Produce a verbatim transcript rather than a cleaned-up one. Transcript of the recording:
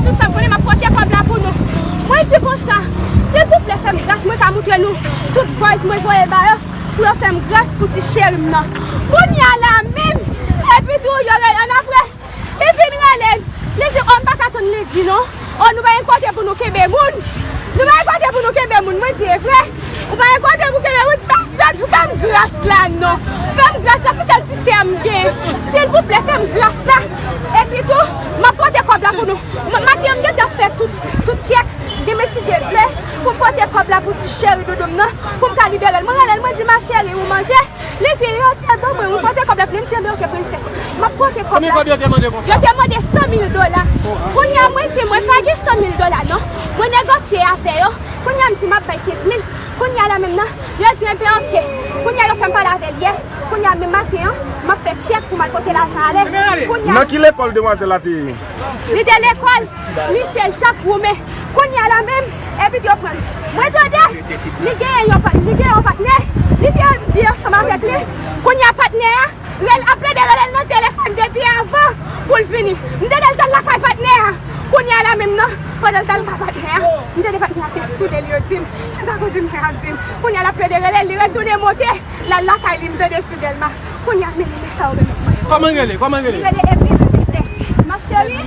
Tout sa m konnen, m ap pote kòb la pou nou. Mwen di konsa, silvouplè, fè m gras, mwen ka moutre nou tout voice mwen voye ba yo, pou yo fè m gras pou ti cheri m nan. Kounye a la menm, epi tou, yo rele annapre. Li vin rele m. Li di, "O, m pa ka tann li di non. O, nou pa gen kote pou nou kenbe moun. Nou pa gen kote pou nou kenbe moun." Mwen di, "E vre? Ou pa gen kote pou kenbe moun?" Fè m sèt, fè m gras la non. Fè m gras la, se sèl ti sè m gen. Silvouplè, fè m gras la. Epi tou, m ap pote kòb la pou nou. M- Maten, m gentan fè tout, tout tchèk. Demen, si Dye vle, pou m pote kòb la pou ti cheri doudou m nan, pou m ka libere l. Mwen rele l, mwen di, "Ma chérie, ou manje?" Li di, "Yo te ban mwen, ou pote kòb la vini." M di, "Enben, oke, prensès. M ap pote kòb la." Konbyen kòb yo te mande konsa? Yo te mande san mil dola. Kounye a, mwen di, "Mwen pa gen san mil dola non." Mwen negosye avè yo. Kounye a, m di, "M ap bay kenz mil." Kounye a la menm nan, yo di, "Enben, oke." Kounye a, yo fè m pale avè l yè. Kounye a, menm maten an, m ap fè tchèk pou m al pote lajan ale. Kounye a, nan ki lekòl demwazèl la te ye? Li te lekòl Lise Jak Woumen. Kounye a la menm, epi yo pran l. Mwen tande, li genyen yon pa- li genyen yon patnè, li te byen ansanm avèk li. Kounye a patnè a, rel- ap plede rele l nan telefòn depi avan pou l vini. M tande l t al lakay patnè a. Kounye a la menm nan, pandan l t al lakay patnè a, m tande patnè a te soule l, yo di m, se sa kouzin mwen ap di m. Kounye a l ap plede rele l, li retounen monte, l al lakay li, m tande sou Dèlma. Kounye a, men, men sa yo remet mwen. Kòman l rele? Kòman l rele? Li rele Evit Sisè. Ma chérie,